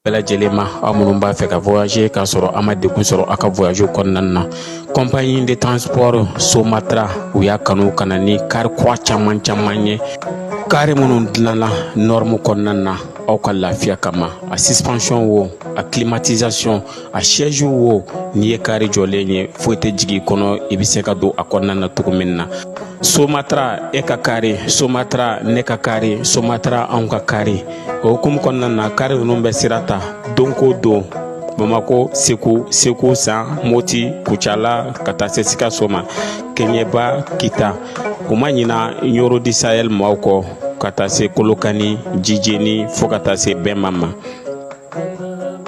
Bɛɛ lajɛlen ma, aw minnu b'a fɛ ka voyager k'a sɔrɔ a ma degun sɔrɔ aw ka voyage kɔnɔna na, compagnie de transport Somatra, u y'a kanu ka na ni kari kura caman caman ye, kari minnu dilanna norme kɔnɔna na aw ka lafiya kama. A suspension wo, a climatisation, a siège wo, n'i ye kari jɔlen ye, foyi tɛ jigin i kɔnɔ, i bɛ se ka don a kɔnɔna na cogo min na. Somatra, e ka kari Somatra, ne ka kari Somatra, anw ka kari. O hukumu kɔnɔna na, kari ninnu bɛ sira ta don ko don Bamako, Segu, Segu San, Moti, Kucala, ka taa se Sikaso ma, Kɛɲɛba, Kita. U ma ɲina Ɲoro du Sahel maaw kɔ, ka taa se Kolokani, Jijeni, fo ka taa se Bɛnma ma.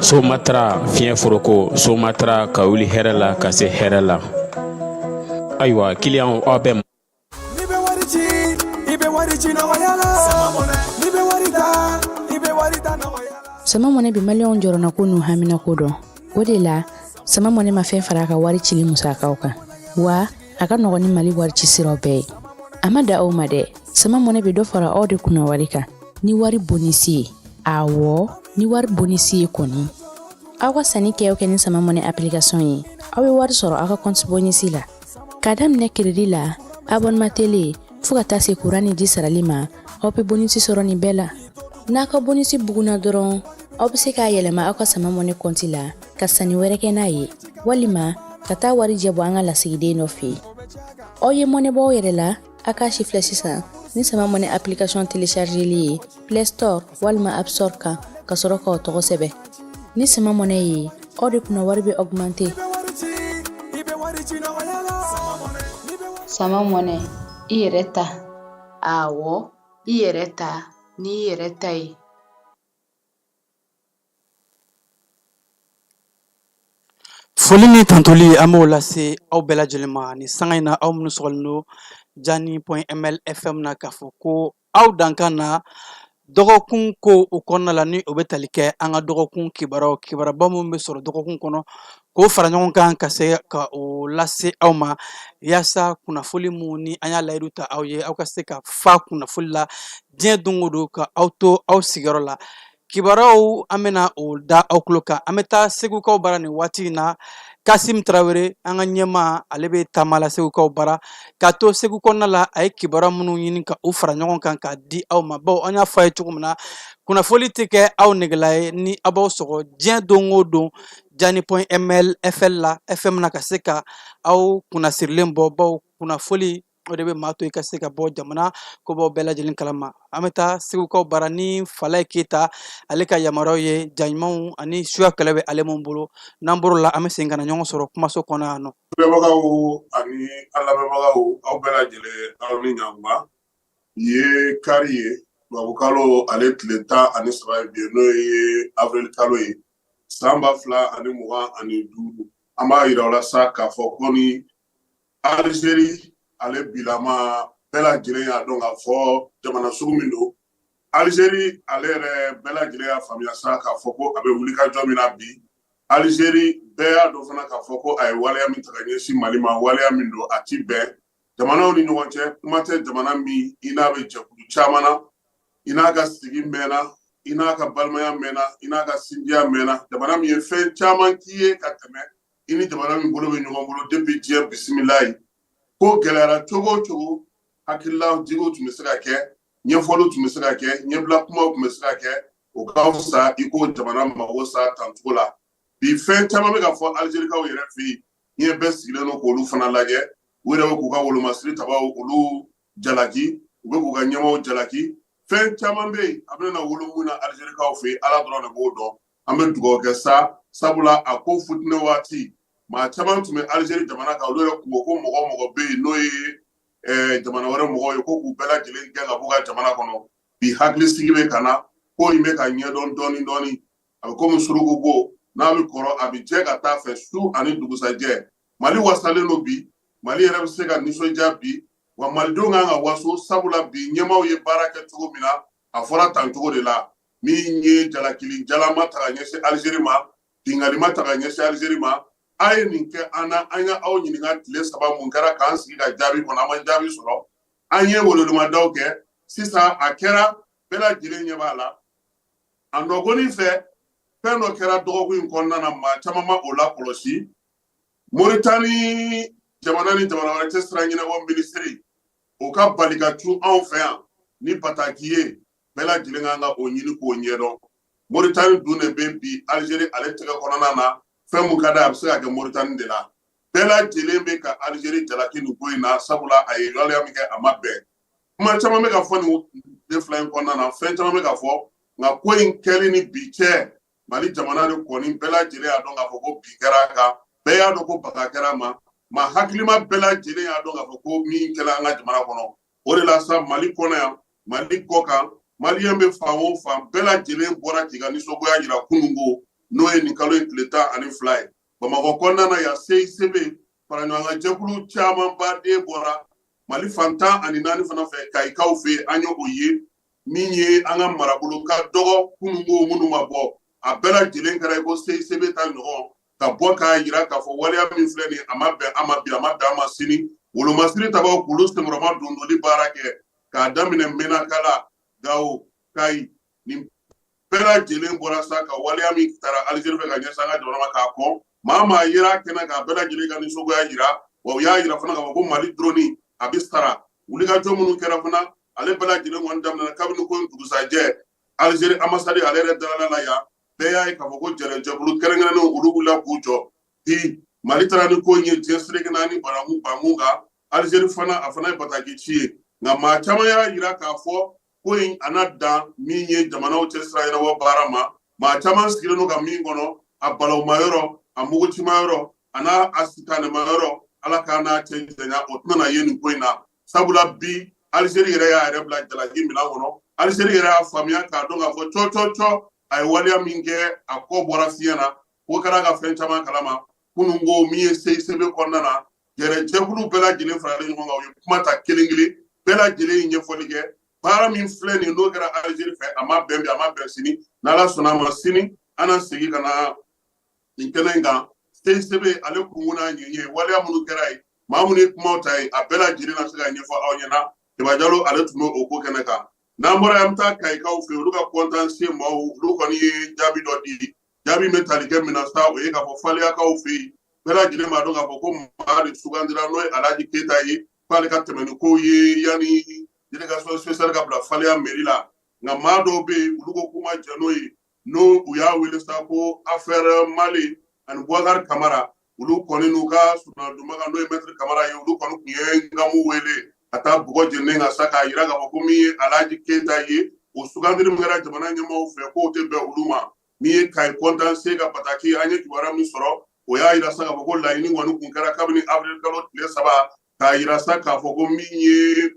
Somatra, fiɲɛ foroko Somatra, ka wuli hɛrɛ la ka se hɛrɛ la. Ayiwa, kiliyanw, aw bɛ N'i bɛ wari ci, i bɛ wari ci nɔgɔya la. N'i bɛ wari ta, i bɛ wari ta nɔgɔya la. Sama Mɔnɛ bɛ Maliyɛnw jɔrɔnako n'u haminako dɔn. O de la, Sama Mɔnɛ ma fɛn fara a ka wari cili musakaw kan, wa a ka nɔgɔn ni Mali wari ci siraw bɛɛ ye. A ma da aw ma dɛ, Sama Mɔnɛ bɛ dɔ fara aw de kunna wari kan ni wari bonisi ye. Awɔ, ni wari bonisi ye kɔni, aw ka sanni kɛ o kɛ ni Sama Mɔnɛ application ye, aw bɛ wari sɔrɔ aw ka compte bonisi la, k'a daminɛ crédit la, abonnement télé, fo ka taa se kuran ni ji sarali ma. Aw bɛ bonisi sɔrɔ nin bɛɛ la. N'a ka bonisi bugunna dɔrɔn, aw bɛ se k'a yɛlɛma aw ka Sama Mɔnɛ kɔnti la ka sanni wɛrɛ kɛ n'a ye, walima ka taa warijɛ bɔ an ka lasigiden dɔ fɛ yen. Aw ye mɔnɛ bɔ aw yɛrɛ la. A k'a si filɛ sisan ni Sama Mɔnɛ application téléchargeli ye Play Store walima App Store kan, ka sɔrɔ k'aw tɔgɔ sɛbɛn. Ni Sama Mɔnɛ ye, aw de kunna wari bɛ augmenter. Sama Mɔnɛ, i yɛrɛ ta. Awɔ, i yɛrɛ ta n'i yɛrɛ ta ye. Foli ni tantoli, an b'o lase aw bɛɛ lajɛlen ma ni sanga in na, aw minnu sɔgɔlen don Jani point ml FM na, k'a fɔ ko aw dankan na dɔgɔkun ko o kɔnɔna la, ni o bɛ tali kɛ an ka dɔgɔkun kibaruyaw, kibaruba minnu bɛ sɔrɔ dɔgɔkun kɔnɔ, k'o fara ɲɔgɔn kan ka se ka o lase aw ma, yaasa kunnafoli mun ni an y'a layidu ta aw ye, aw ka se ka fa kunnafoli la diɲɛ don o don, ka aw to aw sigiyɔrɔ la. Kibaruyaw, an bɛna o da aw tulo kan. An bɛ taa Segukaw bara nin waati in na. Kasim Tarawele, an ka ɲɛmaa, ale bɛ taama la Segukaw bara. K'a to Segu kɔnɔna la, a ye kibaruya minnu ɲini ka u fara ɲɔgɔn kan k'a di aw ma, bawo an y'a fɔ a ye cogo min na, kunnafoli tɛ kɛ aw negela ye ni aw b'aw sɔgɔ diɲɛ don o don Jani point ml fl la FM na, ka se ka aw kunnasirilen bɔ, bawo kunnafoli o de bɛ maa to i ka se ka bɔ jamana kobaw bɛɛ lajɛlen kalama. An bɛ taa Segukaw bara ni Falaye Keyita, ale ka yamaruyaw ye, ja ɲumanw ani suya kɛlɛ bɛ ale mun bolo. N'an bɔr'o la, an bɛ segin ka na ɲɔgɔn sɔrɔ kumaso kɔnɔ yan nɔ. Filɛbagaw ani an lamɛnbagaw, aw bɛɛ lajɛlen, aw ni ɲankuma. Bi ye kari ye, tubabukalo ale tile 13 ye bi ye, n'o ye avril kalo ye, san 2025. An b'a yira aw la sa k'a fɔ ko ni Alizeri ale bilama, bɛɛ lajɛlen y'a dɔn k'a fɔ jamana sugu min don Alizeri, ale yɛrɛ bɛɛ lajɛlen y'a faamuya sa k'a fɔ ko a bɛ wulikajɔ min na bi Alizeri. Bɛɛ y'a dɔn fana k'a fɔ ko a ye waleya min ta ka ɲɛsin Mali ma, waleya min don, a ti bɛn jamanaw ni ɲɔgɔn cɛ. Kuma tɛ jamana min i n'a bɛ jɛkulu caman na, i n'a ka sigi mɛnna, i n'a ka balimaya mɛnna, i n'a ka sinjiya mɛnna, jamana min ye fɛn caman k'i ye ka tɛmɛ, i ni jamana min bolo bɛ ɲɔgɔn bolo depuis diɲɛ bisimilayi. Ko gɛlɛyara cogo o cogo, hakilila jigiw tun bɛ se ka kɛ, ɲɛfɔliw tun bɛ se ka kɛ, ɲɛbila kumaw tun bɛ se ka kɛ, o ka fisa i ko jamana mago sa tancogo la. Bi fɛn caman bɛ ka fɔ Alizerikaw yɛrɛ fɛ yen, diɲɛ bɛɛ sigilen don k'olu fana lajɛ. U yɛrɛ bɛ k'u ka wolomasiri tabaw olu jalaki, u bɛ k'u ka ɲɛmaaw jalaki. Fɛn caman bɛ yen, a bɛna na wolo mun na Alizerikaw fɛ yen, Ala dɔrɔn de b'o dɔn. An bɛ dugawu kɛ sa, sabula a ko futinɛ waati, maa caman tun bɛ Alizeri jamana kan, olu yɛrɛ kun ko ko mɔgɔ o mɔgɔ bɛ yen n'o ye jamana wɛrɛ mɔgɔw ye, ko k'u bɛɛ lajɛlen gɛn ka b'u ka jamana kɔnɔ. Bi hakilisigi bɛ ka na, ko in bɛ ka ɲɛdɔn dɔɔni dɔɔni. A bɛ komi suruku bo n'a bɛ kɔrɔ, a bɛ jɛ ka taa fɛ su ani dugusajɛ. Mali wasalen don bi, Mali yɛrɛ bɛ se ka nisɔndiya bi, wa malidenw kan ka waso, sabula bi ɲɛmaaw ye baara kɛ cogo min na, a fɔra tan cogo de la. Min ye jalakili jalama ta ka ɲɛsin Alizeri ma, binkanni ta ka ɲɛsin Alizeri ma, a ye nin kɛ an na, an ye aw ɲininka tile 3 mun kɛra k'an sigi ka jaabi kɔnɔ, an ma jaabi sɔrɔ. An ye welewelemadaw kɛ, sisan a kɛra, bɛɛ lajɛlen ɲɛ b'a la. A nɔgɔnin fɛ, Fɛn dɔ kɛra dɔgɔkun in kɔnɔna na, maa caman ma o lakɔlɔsi. Moritani jamana ni jamana wɛrɛ cɛ sira ɲɛnabɔ minisiri, o ka bali ka cun anw fɛ yan ni bataki ye, bɛɛ lajɛlen kan ka o ɲini k'o ɲɛdɔn. Moritani dun de bɛ bi Alizeri ale tɛgɛ kɔnɔna na. Fɛn mun ka d'a ye, a bɛ se ka kɛ Moritani de la. Bɛɛ lajɛlen bɛ ka Alizeri jalaki nin ko in na, sabula a ye waleya min kɛ, a ma bɛn. Kuma caman bɛ ka fɔ nin tile 2 in kɔnɔna na, fɛn caman bɛ ka fɔ, nka ko in kɛli ni bi cɛ, Mali jamana de kɔni, bɛɛ lajɛlen y'a dɔn k'a fɔ ko bin kɛra a kan. Bɛɛ y'a dɔn ko baga kɛra a ma. Maa hakilima bɛɛ lajɛlen y'a dɔn k'a fɔ ko min kɛra an ka jamana kɔnɔ, o de la sa, Mali kɔnɔ yan, Mali kɔ kan, Maliyɛn bɛ fan o fan, bɛɛ lajɛlen bɔra k'i ka nisɔngoya jira kununko, n'o ye nin kalo in tile 12 ye. Bamakɔ kɔnɔna na yan, CICB faraɲɔgɔnkan jɛkulu camanba de bɔra Mali fan 14 fana fɛ. Kayikaw fɛ yen, an ye o ye. Min ye an ka marabolo ka dɔgɔ kununko minnu ma bɔ, a bɛɛ lajɛlen kɛra i ko CICB ta ɲɔgɔn, ka bɔ k'a jira k'a fɔ waleya min filɛ nin, a ma bɛn an ma bi, a ma bɛn an ma sini. Wolomasiri tabaw k'olu senkɔrɔma dondoli baara kɛ k'a daminɛ Menakala, Gawo, Kayi, nin bɛɛ lajɛlen bɔra sa ka waleya min taara Alizeri fɛ ka ɲɛsin an ka jamana ma k'a kɔn. Maa maa yera kɛnɛ k'a bɛɛ lajɛlen ka nisɔngoya jira, wa u y'a jira fana k'a fɔ ko Mali drone a bɛ sara. Wulikajɔ minnu kɛra fana, ale bɛɛ lajɛlen kɔni daminɛna kabini ko in dugusajɛ. Alizeri ambassade ale yɛrɛ dalala la yan, bɛɛ y'a ye k'a fɔ ko jɛrɛjɛkulu kɛrɛnkɛrɛnnenw, olu wulila k'u jɔ. Bi Mali taara ni ko in ye diɲɛ seleke naani banankun bankun kan. Alizeri fana, a fana ye bataki ci ye, nka maa caman y'a jira k'a fɔ ko in a na dan min ye jamanaw cɛ sira ɲɛnabɔ baara ma. Maa caman sigilen don ka min kɔnɔ, a balawuma yɔrɔ, a mugucima yɔrɔ, a n'a a sitanɛma yɔrɔ, Ala k'a n'a cɛ janya, o tɛna na ye nin ko in na. Sabula bi Alizeri yɛrɛ y'a yɛrɛ bila jalaki minɛn kɔnɔ. Alizeri yɛrɛ y'a faamuya k'a dɔn k'a fɔ cɔ cɔ cɔ, a ye waleya min kɛ, a kɔ bɔra fiɲɛ na, ko kɛra ka fɛn caman kalama. Kunun ko min ye CICB kɔnɔna na, jɛrɛjɛkulu bɛɛ lajɛlen faralen ɲɔgɔn kan, u ye kuma ta kelen kelen, bɛɛ lajɛlen ye ɲɛfɔli kɛ. Baara min filɛ nin, n'o kɛra Alizeri fɛ, a ma bɛn bi, a ma bɛn sini. N'Ala sɔnna a ma, sini an na segin ka na nin kɛnɛ in kan. CICB ale kunkun n'a ɲɛɲɛ, waleya minnu kɛra yen, maa minnu ye kumaw ta ye, a bɛɛ lajɛlen na se ka ɲɛfɔ aw ɲɛna. Keba Jalo ale tun bɛ o ko kɛnɛ kan. N'an bɔra yan, an bɛ taa Kayikaw fɛ yen. Olu ka contentieux maaw, olu kɔni ye jaabi dɔ di. Jaabi bɛ tali kɛ min na sa, o ye k'a fɔ Faleyakaw fɛ yen, bɛɛ lajɛlen b'a dɔn k'a fɔ ko maa de sugandira, n'o ye Alhaji Keyita ye, k'ale ka tɛmɛ ni kow ye yanni délégation spéciale ka bila Faleya mairie la. Nka maa dɔw bɛ yen, olu ko k'u ma jɛn n'o ye, n'o u y'a wele sa ko affaire Mali ani Boubacar Kamara. Olu kɔni n'u ka surunadonbaga, n'o ye maître Kamara ye, olu kɔni tun ye ngamu wele ka taa bɔgɔ jeninen kan sa, k'a jira k'a fɔ ko min ye Alhaji Keyita ye, o sugandili min kɛra jamana ɲɛmaaw fɛ, k'o tɛ bɛn olu ma. Min ye Kayi contentieux ka bataki, an ye kibaruya min sɔrɔ, o y'a jira sa k'a fɔ ko laɲini kɔni kun kɛra kabini avril kalo tile 3, k'a jira sa k'a fɔ ko min ye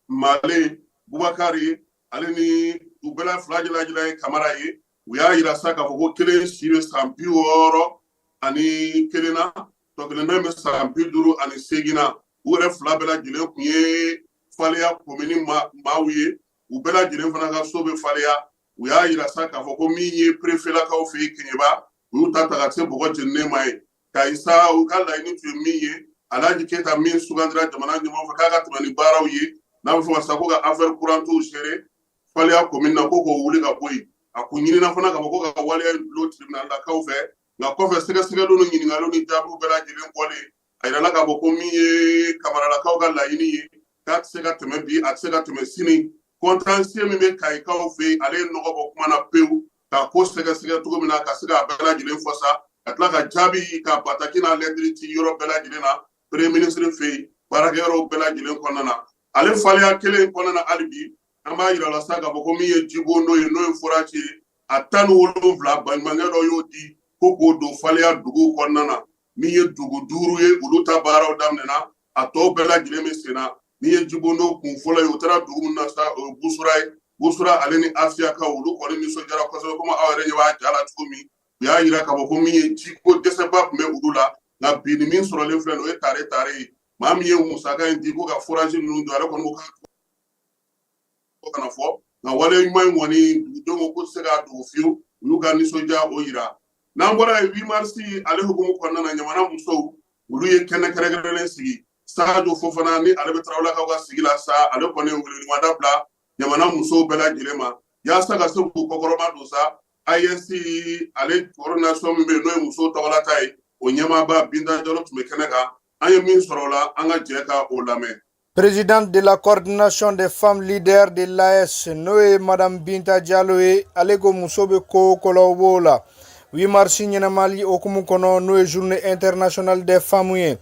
Male Bubakari, ale ni u bɛɛ la fila jalajila ye Kamara ye, u y'a jira sa k'a fɔ ko kelen si bɛ san 61 na, tɔ kelen bɛ san 58 na. U yɛrɛ fila bɛɛ lajɛlen tun ye Faleya komini maaw ye, u bɛɛ lajɛlen fana ka so bɛ Faleya. U y'a jira sa k'a fɔ ko min ye perefelakaw fɛ yen Keɲeba, u y'u ta ta ka se bɔgɔ jeninen ma ye. Kayi sa, u ka laɲini tun ye min ye, Alhaji Keyita min sugandira jamana ɲɛmaaw fɛ k'a ka tɛmɛ ni baaraw ye, n'a bɛ fɔ ma sa ko ka affaire courantes gérer Faleya commune na, ko k'o wuli ka bɔ yen. A kun ɲinina fana k'a fɔ ko ka waleya in dulon tribunal lakaw fɛ, nka kɔfɛ sɛgɛsɛgɛliw ni ɲininkaliw ni jaabiw bɛɛ lajɛlen bɔlen, a yirala k'a fɔ ko min ye Kamaralakaw ka laɲini ye, k'a tɛ se ka tɛmɛ bi, a tɛ se ka tɛmɛ sini. Contentieux min bɛ Kayikaw fɛ yen, ale ye nɔgɔ bɔ kuma na pewu, k'a ko sɛgɛsɛgɛ cogo min na ka se k'a bɛɛ lajɛlen fɔ sa, ka tila ka jaabi ka bataki n'a lɛtiri ci yɔrɔ bɛɛ lajɛlen na, premier ministre fɛ yen, baarakɛyɔrɔw bɛɛ lajɛlen kɔnɔna na. Ale Faleya kelen kɔnɔna na hali bi, an b'a yira la sa k'a fɔ ko min ye jibondo ye, n'o ye forage ye, a 17, baɲumankɛ dɔ y'o di ko k'o don Faleya dugu kɔnɔna na. Min ye dugu 5 ye, olu ta baaraw daminɛna, a tɔw bɛɛ lajɛlen bɛ sen na. Min ye jibondo kun fɔlɔ ye, u taara dugu min na sa, o ye Busura ye. Busura ale ni Afiyakaw, olu kɔni nisɔndiyara kosɛbɛ, komi aw yɛrɛ ɲɛ b'a ja la cogo min. U y'a yira k'a fɔ ko min ye jiko dɛsɛba tun bɛ olu la, nka bi ni min sɔrɔlen filɛ nin, o ye tare tare ye. Maa min ye musaka in di ko ka forage ninnu jɔ, ale kɔni ko k'a kana fɔ, nka wale ɲuman in kɔni, dugudenw ko k'u tɛ se k'a dogo fiyewu, u y'u ka nisɔndiya o yira. N'an bɔra yen, 8 mars ale hukumu kɔnɔna na, Ɲamana musow, olu ye kɛnɛ kɛrɛnkɛrɛnnen sigi. Sajo Fofana ni ale bɛ Tarawelelakaw ka sigi la sa, ale kɔni ye welewelemada bila Ɲamana musow bɛɛ lajɛlen ma yaasa ka se k'u kɔkɔrɔma don sa. AES ale coordination min bɛ yen, n'o ye musow tɔgɔlata ye, o ɲɛmaaba Binta Jalo tun bɛ kɛnɛ kan. An ye min sɔrɔ o la, an ka jɛ ka o lamɛn. Présidente de la coordination des femmes leaders de l'AES, n'o ye Madame Binta Diallo ye, ale ko muso bɛ ko o ko la, o b'o la. 8 mars ɲɛnamali hokumu kɔnɔ, n'o ye Journée internationale des femmes ye,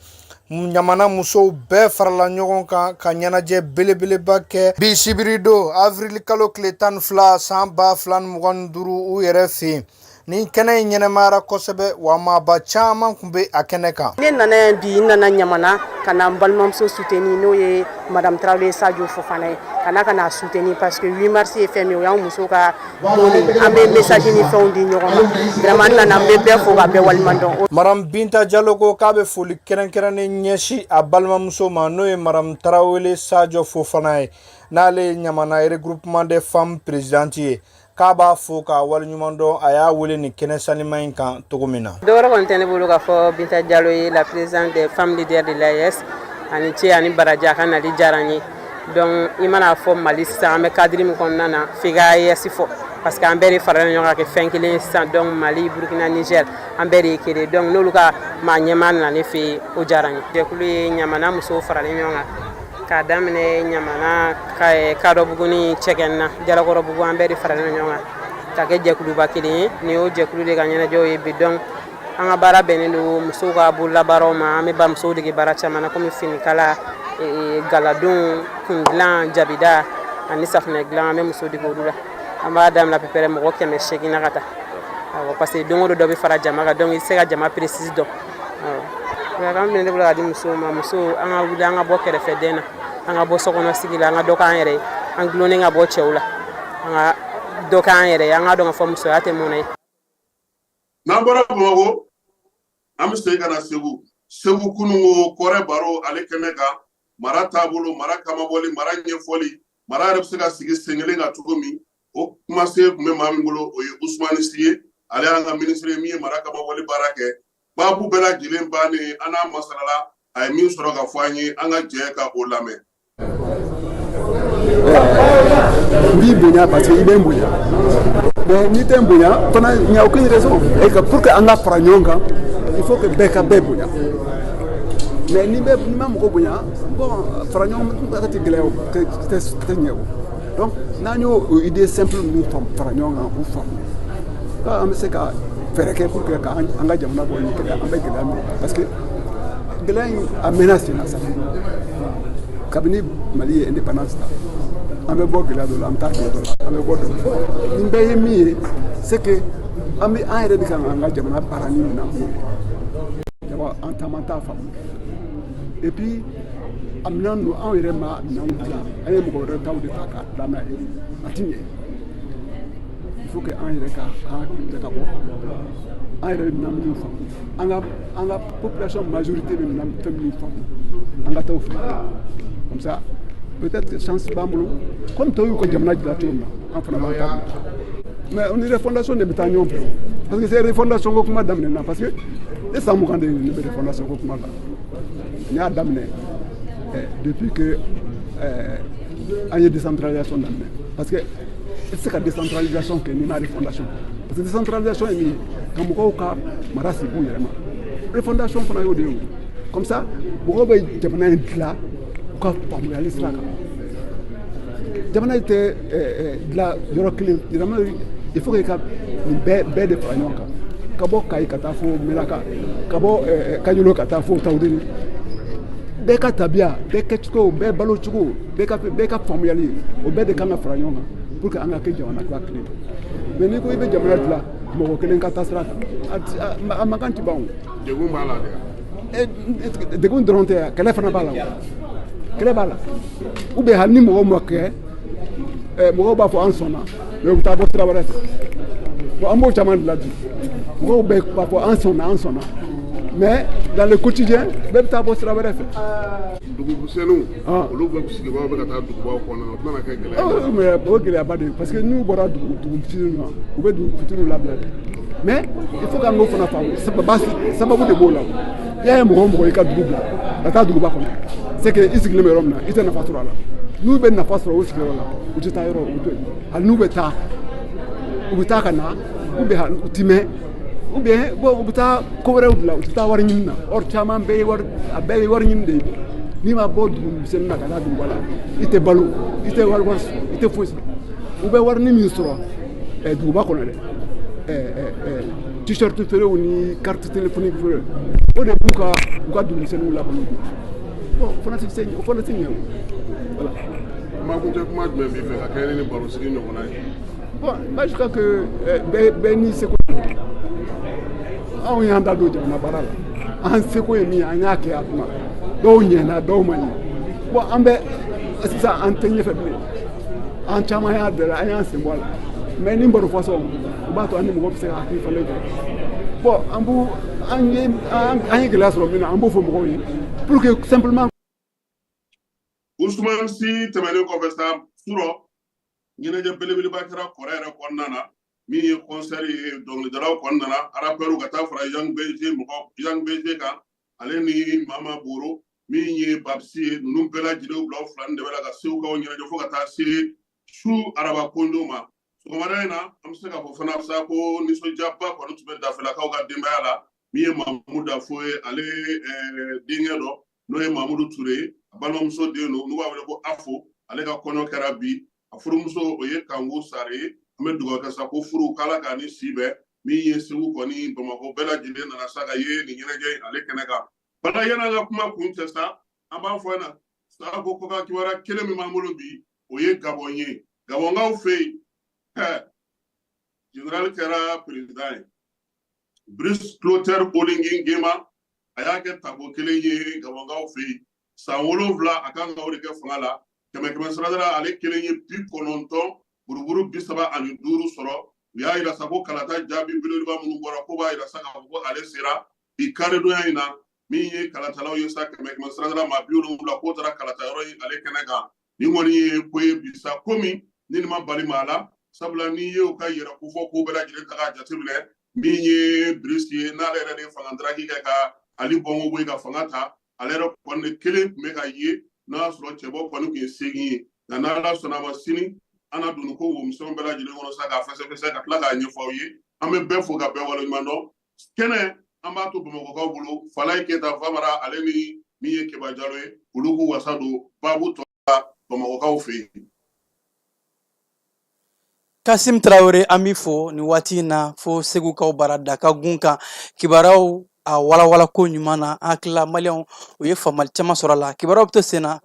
Ɲamana musow bɛɛ farala ɲɔgɔn kan ka ɲɛnajɛ belebeleba kɛ bi sibiri don, avril kalo tile 12 san 2025, u yɛrɛ fɛ yen. Nin kɛnɛ in ɲɛnɛmayara kosɛbɛ wa, maaba caman tun bɛ a kɛnɛ kan. Ne nana yan bi, n nana Ɲamana ka na n balimamuso soutenir, n'o ye Madame Tarawele Sadio Fofana ye, ka na soutenir parce que 8 mars ye fɛn min ye, o y'an musow ka don de ye. An bɛ message ni fɛnw di ɲɔgɔn ma. Vraiment, n nana, n bɛ bɛɛ fo ka bɛɛ waleɲuman dɔn. Madame Binta Jalo ko k'a bɛ foli kɛrɛnkɛrɛnnen ɲɛsin a balimamuso ma, n'o ye Madame Tarawele Sadio Fofana ye, n'ale ye Ɲamana regroupement des femmes présidente ye, k'a b'a fo k'a waleɲuman dɔn, a y'a wele nin kɛnɛ sanima in kan cogo min na. Dɔwɛrɛ kɔni tɛ ne bolo k'a fɔ Binta Jalo ye, la présidente des femmes leaders de l'AES, ani ce ani baraji, a ka nali diyara n ye. Donc i mana fɔ Mali sisan, an bɛ cadre min kɔnɔna na, f'i ka AES fɔ, parce que an bɛɛ de farala ɲɔgɔn kan ka kɛ fɛn kelen ye sisan. Donc Mali, Burukina, Niger, an bɛɛ de ye kelen. Donc n'olu ka maa ɲɛmaa nana ne fɛ yen, o diyara n ye. Jɛkulu ye Ɲamana musow faralen ɲɔgɔn kan k'a daminɛ Ɲamana, Kadɔbugu ni Cɛkɛnina, Jalakɔrɔbugu, an bɛɛ de faralen ɲɔgɔn kan ka kɛ jɛkuluba kelen ye. Nin y'o jɛkulu de ka ɲɛnajɛw ye bi. Donc an ka baara bɛnnen don musow ka bololabaaraw ma. An bɛ ba musow dege baara caman na, komi finikala, galadon, kundilan, jabida ani safunɛ dilan. An bɛ musow dege olu la. An b'a daminɛ à peu près mɔgɔ 800 na ka taa, awɔ, parce que don o don dɔ bɛ fara jama kan, donc i tɛ se ka jama précise dɔn, awɔ. Kan bɛ ne bolo ka di musow ma: musow, an ka wuli, an ka bɔ kɛrɛfɛdɛn na, an ka bɔ sokɔnɔ sigi la, an ka dɔ k'an yɛrɛ ye, an gulonnen ka bɔ cɛw la, an ka dɔ k'an yɛrɛ ye, an ka dɔn k'a fɔ musoya tɛ mɔnɛ ye. N'an bɔra Bamakɔ, an bɛ segin ka na Segu. Segu kununko kɔrɛ baro ale kɛnɛ kan, mara taabolo, mara kamabɔli, mara ɲɛfɔli, mara yɛrɛ bɛ se ka sigi sen kelen kan cogo min, o kumasen tun bɛ maa min bolo, o ye Usumani Si ye. Ale y'an ka minisiri ye min ye mara kamabɔli baara kɛ. Baabu bɛɛ lajɛlen bannen, an n'a masalala, a ye min sɔrɔ ka fɔ an ye, an ka jɛ ka o lamɛn. N b'i bonya parce que i bɛ n bonya, mais n'i tɛ n bonya fana, il n'y a aucune raison. Et que pour que an ka fara ɲɔgɔn kan, il faut que bɛɛ ka bɛɛ bonya. Mais ni bɛ n'i ma mɔgɔ bonya, bon, fara ɲɔgɔn kan tɛ gɛlɛya, o tɛ ɲɛ o. Donc n'an y'o o idée simple ninnu fara ɲɔgɔn kan k'u faamu, an bɛ se ka fɛɛrɛ kɛ pour que ka an ka jamana bɔ nin gɛlɛya, an bɛ gɛlɛya min, parce que gɛlɛya in a mɛnna sen na sa. Kabini Mali ye indépendance ta, an bɛ bɔ gɛlɛya dɔ la, an bɛ taa gɛlɛya dɔ la, an bɛ bɔ dɔ la. Nin bɛɛ ye min ye, c'est que an bɛ an yɛrɛ de kan k'an ka jamana baara ni minɛn mun ye, jama an caman t'a faamu. Et puis a minɛn ninnu, anw yɛrɛ ma minɛnw dilan, an ye mɔgɔ wɛrɛ taw de ta k'a dilan n'a ye, a ti ɲɛ. Il faut que an yɛrɛ ka an hakili jakabɔ, an yɛrɛ bɛ minɛn minnu faamu, an ka population majorité bɛ minɛn fɛn minnu faamu, an ka taa o fɛ. Comme ça, peut-être que chance b'an bolo, comme tɔw y'u ka jamana dilan cogo min na, an fana b'an ta dilan. Mais on ni refondation de bɛ taa ɲɔgɔn fɛ, parce que c'est refondation ko kuma daminɛna, parce que ne san 20 de ne bɛ refondation ko kuma la. N y'a daminɛ depuis que an ye décentralisation daminɛ, parce que i tɛ se ka décentralisation kɛ n'i ma refondation, parce que décentralisation ye min ye, ka mɔgɔw ka mara sigi u yɛrɛ ma. Refondation fana y'o de ye o. Comme ça, mɔgɔw bɛ jamana in dilan u ka faamuyali sira kan. Jamana tɛ dilan yɔrɔ kelen. Jamana, il faut que i ka nin bɛɛ bɛɛ de fara ɲɔgɔn kan, ka bɔ Kayi ka taa fo Mɛlaka, ka bɔ Kaɲolo ka taa fo Tawudeni. Bɛɛ ka tabiya, bɛɛ kɛcogo, bɛɛ balo cogo, bɛɛ ka faamuyali, o bɛɛ de kan ka fara ɲɔgɔn kan pour que an ka kɛ jamana kura kelen. Mais n'i ko i bɛ jamana dilan mɔgɔ kelen ka taa sira kan, a mankan ti ban o. Degun b'a la dɛ. Degun dɔrɔn tɛ, kɛlɛ fana b'a la o, kɛlɛ b'a la. Ou bien hali ni mɔgɔw ma kɛ, mɔgɔw b'a fɔ an sɔnna, mais u bɛ taa bɔ sira wɛrɛ fɛ. Bon, an b'o caman de la bi. Mɔgɔw bɛɛ b'a fɔ an sɔnna, an sɔnna, mais dans le quotidien, bɛɛ bɛ taa bɔ sira wɛrɛ fɛ. Dugumisɛnninw, olu bɛ sigibaaw bɛ ka taa dugubaw kɔnɔ, o tɛna kɛ gɛlɛya ye? Mais o gɛlɛyaba de ye, parce que n'u bɔra dugu fitininw na, u bɛ dugu fitininw labila dɛ. Mais il faut k'an k'o fana faamu, sababu de b'o la. I y'a ye, mɔgɔ o mɔgɔ i ka dugu bila ka taa duguba kɔnɔ, c'est que i sigilen bɛ yɔrɔ min na, i tɛ nafa sɔrɔ a la. N'u bɛ nafa sɔrɔ u sigiyɔrɔ la, u tɛ taa yɔrɔ, u to yen. Hali n'u bɛ taa, u bɛ taa ka na. Ou bien u ti mɛn, ou bien bon, u bɛ taa ko wɛrɛw bila, u tɛ taa wari ɲini na. Or caman bɛɛ ye wari, a bɛɛ ye wari ɲini de ye. N'i ma bɔ dugu misɛnnin na ka taa duguba la, i tɛ balo, i tɛ wari wari sɔrɔ, i tɛ foyi sɔrɔ. U bɛ wari ni min sɔrɔ duguba kɔnɔ dɛ, t-shirt feerew ni carte téléphonique feere, o de b'u ka u ka dugumisɛnninw labalo bi. Bon, o fana tɛ se, o fana tɛ ɲɛ o. Voilà. Kumakuncɛ kuma jumɛn b'i fɛ ka kɛ ni barosigi ɲɔgɔnna ye? Bon, moi je crois que bɛɛ bɛɛ n'i seko don. Anw y'an da don jamana baara la, an seko ye min ye, an y'a kɛ. A kuma dɔw ɲɛna, dɔw ma ɲɛ. Bon, an bɛ sisan, an tɛ ɲɛfɛ bilen. An caman y'a dɛrɛ, an y'an sen bɔ a la. Mais ni baro fasɔn, o b'a to an ni mɔgɔ bɛ se ka hakili falen kɛ. Bon, an b'u an ye an ye gɛlɛya sɔrɔ min na, an b'o fɔ mɔgɔw ye pour que simplement. Usumani Si tɛmɛnen kɔfɛ sa, surɔ ɲɛnajɛ belebeleba kɛra kɔrɛ yɛrɛ kɔnɔna na, min ye concert ye. Dɔnkilidalaw kɔni nana, rappeurs ka taa fara Yang BG mɔgɔ, Yang BG kan, ale ni Mama Boro, min ye Babsi ye. Ninnu bɛɛ lajɛlen bila u fila ni dɛmɛ la ka segukaw ɲɛnajɛ fo ka taa se su araba kondo ma. Sɔgɔmada in na, an bɛ se k'a fɔ fana sa ko nisɔndiyaba kɔni tun bɛ Dafelakaw ka denbaya la. Min ye Mamudu Dafo ye, ale denkɛ dɔ, n'o ye Mamudu Ture ye, a balimamuso den don, n'u b'a wele ko Afo, ale ka kɔɲɔ kɛra bi. A furumuso, o ye Kanku Sare ye. An bɛ dugawu kɛ sa ko furu k'Ala k'a ni si bɛn. Min ye Segu kɔni, Bamakɔ bɛɛ lajɛlen nana sa ka ye nin ɲɛnajɛ ale kɛnɛ kan. Bala, yan'an ka kuma kun cɛ sa, an b'a fɔ ɲɛna sa ko kɔkan kibaruya kelen min b'an bolo bi, o ye Gabɔn ye. Gabɔnkaw fɛ yen, général kɛra président ye, Brice Clotaire Oligui Nguema. A y'a kɛ tako kelen ye Gabɔnkaw fɛ yen. San 7 a kan ka o de kɛ fanga la. Kɛmɛ kɛmɛ sarada la, ale kelen ye 90 buruburu 35 sɔrɔ. U y'a yira sa ko kalata jaabi belebeleba minnu bɔra, ko b'a yira sa k'a fɔ ko ale sera bi karidonya in na. Min ye kalatalaw ye sa, kɛmɛ kɛmɛ sarada la, maa 70, k'o taara kalata yɔrɔ ye ale kɛnɛ kan. Nin kɔni ye ko ye bi sa, komi ni nin ma bali maa la, sabula n'i ye u ka yɛrɛ kofɔ ko bɛɛ lajɛlen ta k'a jateminɛ, min ye Brice ye, n'ale yɛrɛ de ye fanga daraki kɛ ka Ali Bongo bɔ yen ka fanga ta, ale yɛrɛ kɔni de kelen tun bɛ ka ye, n'a y'a sɔrɔ cɛbɔ kɔni tun ye 8 ye. Nka n'Ala sɔnna a ma, sini an na don ko womisɛnw bɛɛ lajɛlen kɔnɔ sa, k'a fɛsɛfɛsɛ ka tila k'a ɲɛfɔ aw ye. An bɛ bɛɛ fo ka bɛɛ waleɲuman dɔn. Kɛnɛ, an b'a to Bamakɔkaw bolo. Falaye Keyita Famara, ale ni min ye Keba Jalo ye, olu k'u wasa don baabu tɔ la Bamakɔkaw fɛ yen. Kasim Tarawele, an b'i fo nin waati in na fo Segukaw bara da ka gun kan. Kibaruyaw a walawala ko ɲuman na, an hakilila maliyɛnw u ye faamuyali caman sɔrɔ a la. Kibaruyaw bɛ to sen na.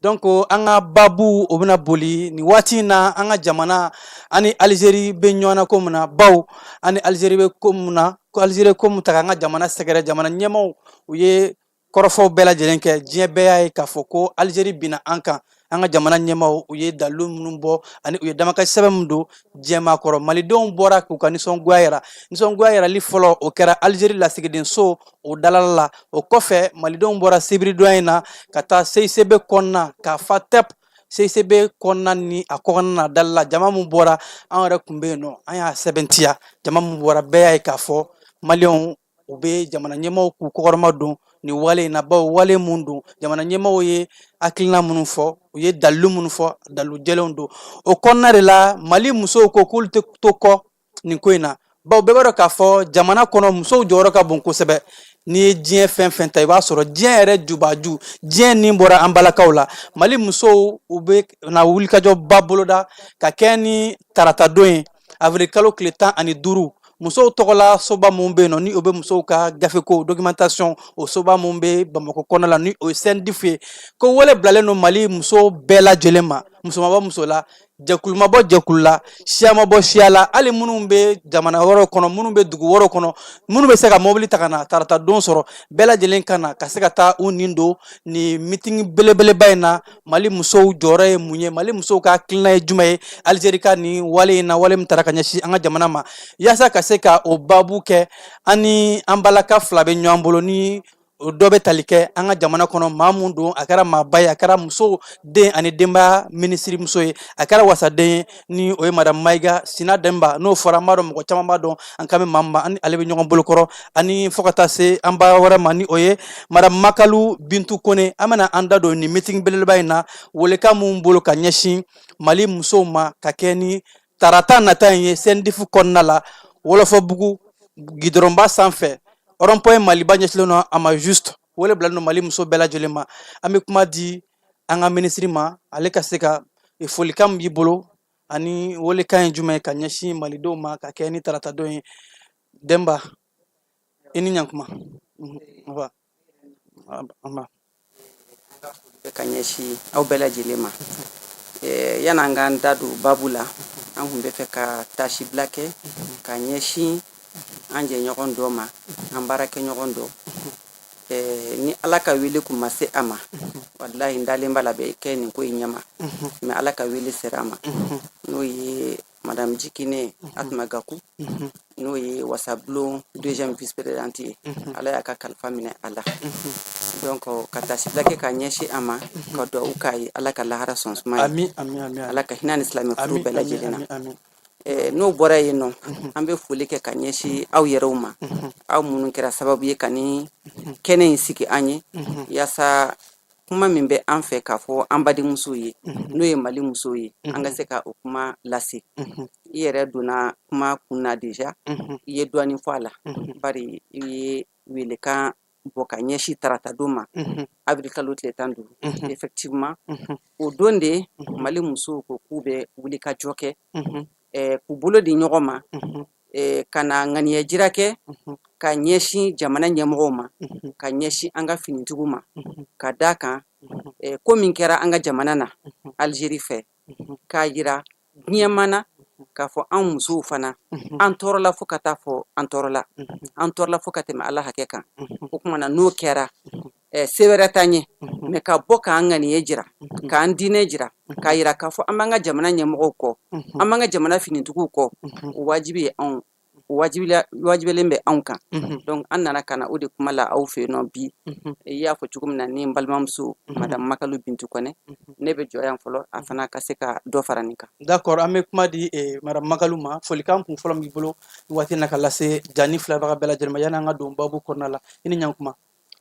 Donc an ka baabu, o bɛna boli nin waati in na an ka jamana ani Alizeri bɛ ɲɔgɔn na ko min na, baw ani Alizeri bɛ ko min na, ko Alizeri ko min ta k'an ka jamana sɛgɛrɛ. Jamana ɲɛmaaw, u ye kɔrɔfɔw bɛɛ lajɛlen kɛ, diɲɛ bɛɛ y'a ye k'a fɔ ko Alizeri binna an kan. An ka jamana ɲɛmaaw, u ye dalilu minnu bɔ ani u ye damakasi sɛbɛn min don diɲɛmaa kɔrɔ, malidenw bɔra k'u ka nisɔngoya yira. Nisɔngoya yirali fɔlɔ, o kɛra Alizeri lasigidenso o dalala la. O kɔfɛ, malidenw bɔra sibiridonya in na ka taa CICB kɔnɔna k'a fa tɛp CICB kɔnɔna ni a kɔnɔna na dalala. Jama min bɔra, an yɛrɛ tun bɛ yen nɔ, an y'a sɛbɛntiya. Jama min bɔra, bɛɛ y'a ye k'a fɔ maliyɛnw, u bɛ jamana ɲɛmaaw k'u kɔkɔrɔma don nin wale in na, bawo wale mun don, jamana ɲɛmaaw ye hakilina minnu fɔ, u ye dalilu minnu fɔ, dalilu jɛlenw don. O kɔnɔna de la, Mali musow ko k'olu tɛ to kɔ nin ko in na, bawo bɛɛ b'a dɔn k'a fɔ jamana kɔnɔ, musow jɔyɔrɔ ka bon kosɛbɛ. N'i ye diɲɛ fɛn fɛn ta, i b'a sɔrɔ diɲɛ yɛrɛ jubaju, diɲɛ nin bɔra an balakaw la. Mali musow, u bɛ na wulikajɔba boloda ka kɛ ni taratadon ye, avril kalo tile 15. Musow tɔgɔla soba mun bɛ yen nɔ, ni o bɛ musow ka gafeko documentation, o soba mun bɛ Bamakɔ kɔnɔ la, ni o ye CNDIF ye, ko wele bilalen don Mali musow bɛɛ lajɛlen ma, muso ma bɔ muso la, jɛkulu ma bɔ jɛkulu la, siya ma bɔ siya la, hali minnu bɛ jamana wɛrɛw kɔnɔ, minnu bɛ dugu wɛrɛw kɔnɔ, minnu bɛ se ka mobili ta ka na tarata don sɔrɔ, bɛɛ lajɛlen ka na ka se ka taa u nin don nin mitingi belebeleba in na. Mali musow jɔyɔrɔ ye mun ye? Mali musow ka hakilina ye jumɛn ye Alizeri ka nin wale in na, wale min tara ka ɲɛsin an ka jamana ma? Yaasa ka se ka o baabu kɛ, an ni an balaka fila bɛ ɲɔgɔn bolo, ni o dɔ bɛ tali kɛ an ka jamana kɔnɔ. Maa mun don, a kɛra maaba ye, a kɛra muso den ani denbaya minisiri muso ye, a kɛra wasaden ye, ni o ye madame Mayiga Sina Denba. N'o fɔra, an b'a dɔn, mɔgɔ caman b'a dɔn, an kan bɛ maa min ma, ani ale bɛ ɲɔgɔn bolokɔrɔ. Ani fo ka taa se an ba wɛrɛ ma, ni o ye madame Makalu Bintu Kone. An bɛna an da don nin meeting belebeleba in na, welekan mun bolo ka ɲɛsin Mali musow ma ka kɛ ni tarata nata in ye CNDIF kɔnɔna la. Wɔlɔfɔbugu gidɔrɔnba sanfɛ, rond point Maliba ɲɛsilen don a ma juste. Wele bilalen don Mali muso bɛɛ lajɛlen ma. An bɛ kuma di an ka minisiri ma, ale ka se ka folikan min b'i bolo ani welekan ye jumɛn ye ka ɲɛsin malidenw ma ka kɛ ni taratadon ye. Denba, i ni ɲankuma. Nba. Nba. Ka ɲɛsin aw bɛɛ lajɛlen ma, yan'an k'an da don babu la, an tun bɛ fɛ ka taasibila kɛ ka ɲɛsin an jɛɲɔgɔn dɔ ma, an baarakɛɲɔgɔn dɔ. Ni Ala ka wele kun ma se a ma, walahi n dalen b'a la bɛ kɛ nin ko in ɲɛma, mais Ala ka wele sera a ma, n'o ye Madame Jikine Atuma Gaku, n'o ye Wasabulon deuxième vice présidente ye. Ala y'a ka kalifa minɛ a la. Donc ka taasibila kɛ ka ɲɛsin a ma, ka dugawu k'a ye, Ala ka lahara sɔn suma ye. Ami, ami, ami. Ala ka hinɛ ni silamɛ furu bɛɛ lajɛlen na. Ami, ami. N'o bɔra yen nɔ, an bɛ foli kɛ ka ɲɛsin aw yɛrɛw ma, aw minnu kɛra sababu ye ka ni kɛnɛ in sigi an ye, yaasa kuma min bɛ an fɛ k'a fɔ an badenmusow ye, n'o ye Mali musow ye, an ka se ka o kuma lase. I yɛrɛ donna kuma kun na déjà, i ye dɔɔnin fɔ a la, bari i ye welekan bɔ ka ɲɛsin taratadon ma, avril kalo tile 15. Effectivement, o don de Mali musow ko k'u bɛ wuli ka jɔ kɛ, k'u bolo di ɲɔgɔn ma, ka na ŋaniya jira kɛ ka ɲɛsin jamana ɲɛmɔgɔw ma, ka ɲɛsin an ka finitigiw ma, ka da kan ko min kɛra an ka jamana na Algérie fɛ, k'a yira diɲɛma na k'a fɔ an musow fana an tɔɔrɔla fo ka taa fɔ an tɔɔrɔla, an tɔɔrɔla fo ka tɛmɛ Ala hakɛ kan. O tuma na n'o kɛra, se wɛrɛ t'an ye, mais ka bɔ k'an ŋaniye jira, k'an diinɛ jira, k'a yira k'a fɔ an b'an ka jamana ɲɛmɔgɔw kɔ, an b'an ka jamana finitigiw kɔ, o wajibi ye anw, o wajibiyalen bɛ anw kan. Donc an nana ka na o de kuma la aw fɛ yen nɔ bi. I y'a fɔ cogo min na, ni n balimamuso Madame Makalu Bintu Kɔnɛ, ne bɛ jɔ yan fɔlɔ, a fana ka se ka dɔ fara nin kan. D'accord, an bɛ kuma di Madame Makalu ma. Folikan kun fɔlɔ min b'i bolo nin waati in na ka lase Jani filɛbaga bɛɛ lajɛlen ma, yanni an ka don babu kɔnɔna la. I ni ɲankuma.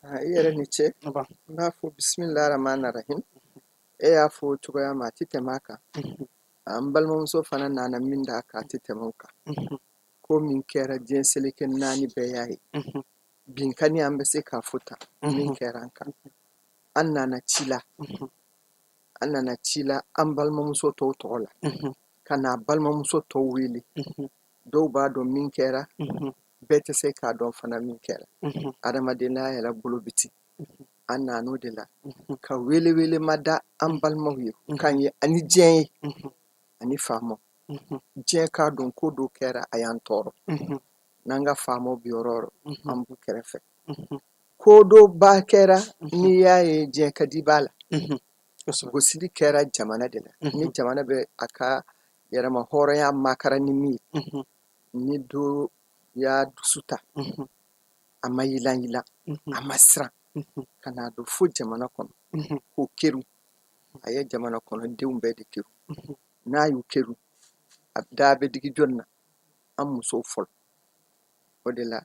I yɛrɛ ni ce. N b'a fɔ bisimilahi rahmani rahim. E y'a fɔ cogoya ma, a tɛ tɛmɛ a kan. An balimamuso fana nana min d'a kan, a tɛ tɛmɛ o kan. Ko min kɛra, diɲɛ seleke naani bɛɛ y'a ye, binkani an bɛ se k'a fɔ tan, min kɛra an kan. An nana ci la, an nana ci la an balimamuso tɔw tɔgɔ la, ka na balimamuso tɔw wele. Dɔw b'a dɔn min kɛra, bɛɛ tɛ se k'a dɔn fana min kɛra. Adamadenya yɛrɛ bolo bi ten. An nan'o de la ka wele wele ma da an balimaw ye k'an ye, ani diɲɛ ye, ani faamaw. Diɲɛ k'a dɔn ko dɔ kɛra, a y'an tɔɔrɔ. N'an ka faamaw bi yɔrɔ o yɔrɔ, an b'u kɛrɛfɛ. Ko dɔ ba kɛra, n'i y'a ye diɲɛ ka di b'a la, gosili kɛra jamana de la. Ni jamana bɛ a ka yɛrɛma hɔrɔnya makara ni min ye, ni dɔ y'a dusu ta, a ma yilan yilan, a ma siran ka n'a don fo jamana kɔnɔ k'o keru, a ye jamana kɔnɔdenw bɛɛ de keru. N'a y'u keru, a da bɛ digi jɔni na? An musow fɔlɔ. O de la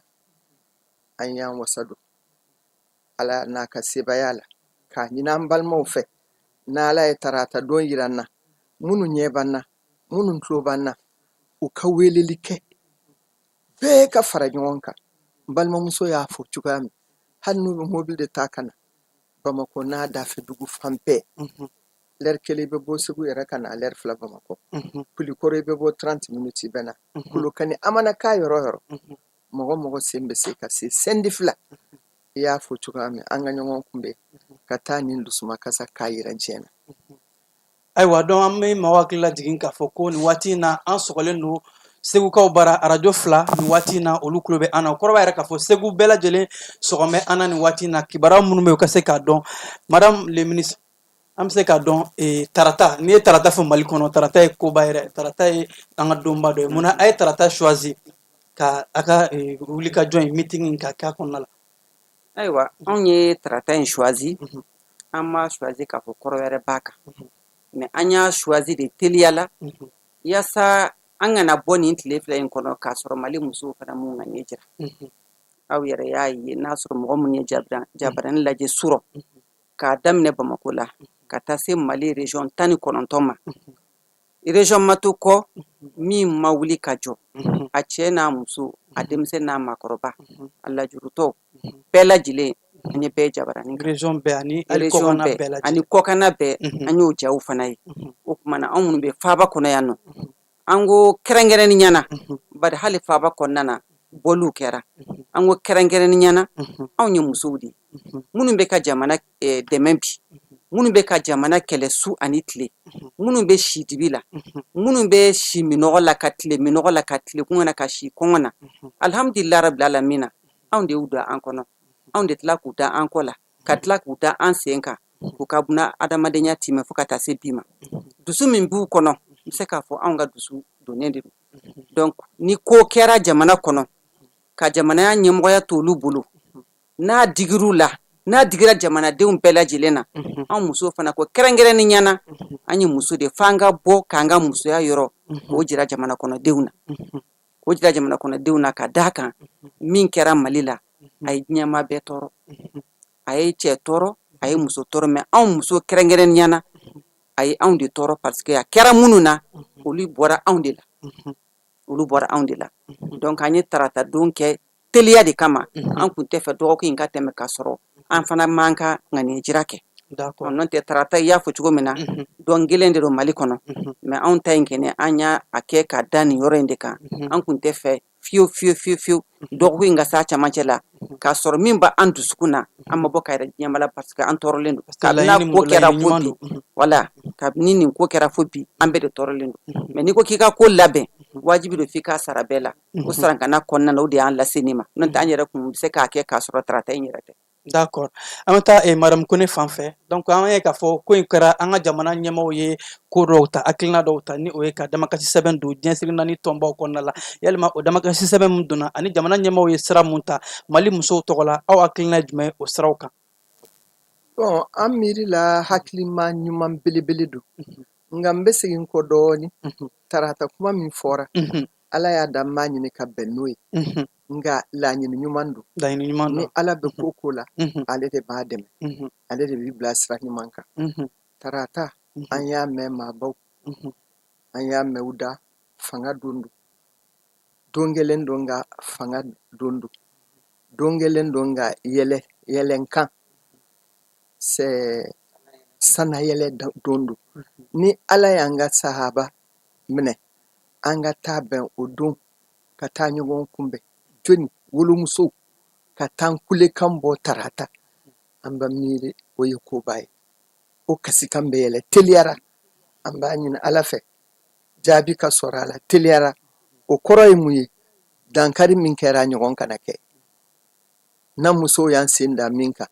an y'an wasa don Ala n'a ka sebaaya la, k'a ɲini an balimaw fɛ, n'Ala ye tarata don yira an na, minnu ɲɛ b'an na, minnu tulo b'an na, u ka weleli kɛ, bɛɛ ka fara ɲɔgɔn kan. N balimamuso y'a fɔ cogoya min, hali n'u bɛ mobili de ta ka na Bamakɔ n'a dafɛ dugu fan bɛɛ, lɛri kelen i bɛ bɔ Segu yɛrɛ ka na, lɛri 2 Bamakɔ, Kulikɔrɔ i bɛ bɔ 30 minutes i bɛ na, Kolokani, a mana k'a yɔrɔ o yɔrɔ, mɔgɔ mɔgɔ sen bɛ se ka se sɛndi fila. I y'a fɔ cogoya min, an ka ɲɔgɔn kunbɛn ka taa nin dusumakasa k'a yira diɲɛ na. Ayiwa, donc an bɛ maaw hakili lajigin k'a fɔ ko nin waati in na, an sɔgɔlen don Segukaw bara arajo fila nin waati in na, olu tulo bɛ an na. O kɔrɔ b'a yɛrɛ k'a fɔ Segu bɛɛ lajɛlen sɔgɔmɛ an na nin waati in na, kibaruya minnu bɛ yen, u ka se k'a dɔn. Madame le ministre, an bɛ se k'a dɔn tarata, n'i ye tarata fɔ Mali kɔnɔ, tarata ye koba yɛrɛ, tarata ye an ka donba dɔ ye. Munna a ye tarata choisi ka a ka wulikajɔ in, meeting in, ka k'a kɔnɔna la? Ayiwa, anw ye tarata in choisi, an m'a choisi k'a fɔ kɔrɔ wɛrɛ b'a kan, mais an y'a choisi de teliya la, yaasa an kana bɔ nin tile 2 in kɔnɔ k'a sɔrɔ Mali musow fana m'u ŋaniya jira. Aw yɛrɛ y'a ye, n'a sɔrɔ mɔgɔ minnu ye jabarani lajɛ surɔ, k'a daminɛ Bamakɔ la ka taa se Mali région 19 ma. Région ma to kɔ min ma wuli ka jɔ, a cɛ n'a muso, a denmisɛn n'a maakɔrɔba, a lajurutɔ bɛɛ lajɛlen, an ye bɛɛ jabaranin kan. Région bɛɛ ani hali Région kɔkanna bɛɛ bɛɛ lajɛlen. Ani kɔkanna bɛɛ, an y'o jaw fana ye. O tuma na, anw minnu bɛ faaba kɔnɔ yan nɔ, an ko kɛrɛnkɛrɛnnenya na, bari hali faaba kɔnɔna na bɔliw kɛra, an ko kɛrɛnkɛrɛnnenya na, anw ye musow de ye minnu bɛ ka jamana dɛmɛ bi, minnu bɛ ka jamana kɛlɛ su ani tile, minnu bɛ si dibi la, minnu bɛ si minɔgɔ la, ka tile minɔgɔ la, ka tile kɔngɔ na, ka si kɔngɔ na. Alhamdulilahi rabbil alamina, anw de y'u da an kɔnɔ, anw de tila k'u da an kɔ la, ka tila k'u da an sen kan, k'u ka buna adamadenya timɛ fo ka taa se bi ma. Dusu min b'u kɔnɔ, n bɛ se k'a fɔ anw ka dusu donnen de don. Donc ni ko kɛra jamana kɔnɔ, ka jamana ɲɛmɔgɔya t'olu bolo, n'a digir'u la, n'a digira jamanadenw bɛɛ lajɛlen na, anw musow fana ko kɛrɛnkɛrɛnnenya na, an ye muso de, f'an ka bɔ k'an ka musoya yɔrɔ k'o jira jamana kɔnɔdenw na, k'o jira jamana kɔnɔdenw na, ka d'a kan min kɛra Mali la, a ye diɲɛmaa bɛɛ tɔɔrɔ, a ye cɛ tɔɔrɔ, a ye muso tɔɔrɔ, mais anw muso kɛrɛnkɛrɛnnenya na, a ye anw de tɔɔrɔ, parce que a kɛra minnu na, olu bɔra anw de la, olu bɔra anw de la. Donc an ye tarata don kɛ teliya de kama. An kun tɛ fɛ dɔgɔkun in ka tɛmɛ ka sɔrɔ an fana m'an ka ŋaniya jira kɛ. N'o tɛ, tarata, i y'a fɔ cogo min na, don kelen de don Mali kɔnɔ, mais anw ta in kɛnɛ, an y'a kɛ ka da nin yɔrɔ in de kan. An kun tɛ fɛ fiyewu fiyewu fiyewu fiyewu dɔgɔkun in ka s'a camancɛ la k'a sɔrɔ min b'an dusukun na, an ma bɔ ka yɛrɛ diɲɛma la, parce que an tɔɔrɔlen don kabini ko kɛra fo bi. Wala kabini nin ko kɛra fo bi, an bɛɛ de tɔɔrɔlen don. Mais n'i ko k'i ka ko labɛn, wajibi don f'i k'a sara bɛɛ la. O sarankana kɔnɔna na, o de y'an lase nin ma. N'o tɛ, an yɛrɛ kun bɛ se k'a kɛ k'a sɔrɔ tarata in yɛrɛ tɛ. D'accord, an bɛ taa madame Kone fan fɛ. Donc an ye k'a fɔ ko in kɛra, an ka jamana ɲɛmaaw ye ko dɔw ta, hakilina dɔw ta, ni o ye ka damakasi sɛbɛn don diɲɛ seleke naani tɔnbaw kɔnɔna la. Yalima o damakasi sɛbɛn min donna ani jamana ɲɛmaaw ye sira mun ta Mali musow tɔgɔ la, aw hakilina ye jumɛn ye o siraw kan? Bon, an miiri la, hakilima ɲuman belebele don, nka n bɛ segin kɔ dɔɔni. Tarata kuma min fɔra, Ala y'a da, n m'a ɲini ka bɛn n'o ye, nka laɲini ɲuman don. Laɲini ɲuman Ni don. Ala bɛ ko ko la, ale de b'a dɛmɛ, ale de b'i bila sira ɲuman kan. Tarata, an y'a mɛn maabaw, an y'a mɛn u da, fanga don don, don kelen don, nka fanga don don, don kelen don, nka yɛlɛ yɛlɛnkan, c'est sanayɛlɛ don don. Ni Ala y'an ka sahaba minɛ, an ka taa bɛn o don, ka taa ɲɔgɔn kunbɛn, joni wolomusow ka taa kulekan bɔ tarata, an b'a miiri o ye koba ye. O kasikan bɛ yɛlɛ teliyara. An b'a ɲini Ala fɛ, jaabi ka sɔrɔ a la teliyara. O kɔrɔ ye mun ye? Dankari min kɛra, a ɲɔgɔn kana kɛ. N'an musow y'an sen da min kan,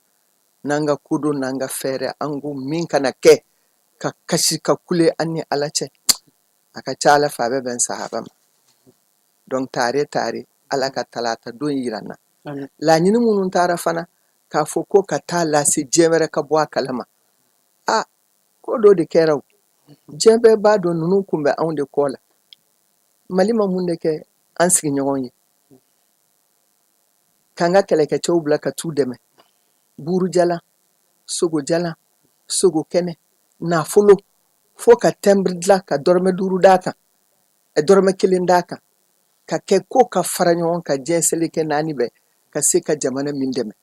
n'an ka kodɔn, n'an ka fɛɛrɛ, an ko min kana kɛ, ka kasi ka kule an ni Ala cɛ, a ka ca Ala fɛ, a bɛ bɛn sahaba ma. Donc tare tare, Ala ka talata don yira n na. Laɲini minnu taara fana, k'a fɔ ko ka taa lase diɲɛ wɛrɛ ka bɔ a kalama, a ko dɔ de kɛra. O diɲɛ bɛɛ b'a dɔn, ninnu kun bɛ anw de kɔ la. Mali ma mun de kɛ an sigiɲɔgɔn ye k'an ka kɛlɛkɛcɛw bila ka t'u dɛmɛ? Burujalan, sogojalan, sogo kɛnɛ, nafolo, fo ka timbre dilan ka dɔrɔmɛ 5 d'a kan, dɔrɔmɛ 1 d'a kan, ka kɛ ko ka fara ɲɔgɔn kan diɲɛ seleke naani bɛɛ ka se ka jamana min dɛmɛ.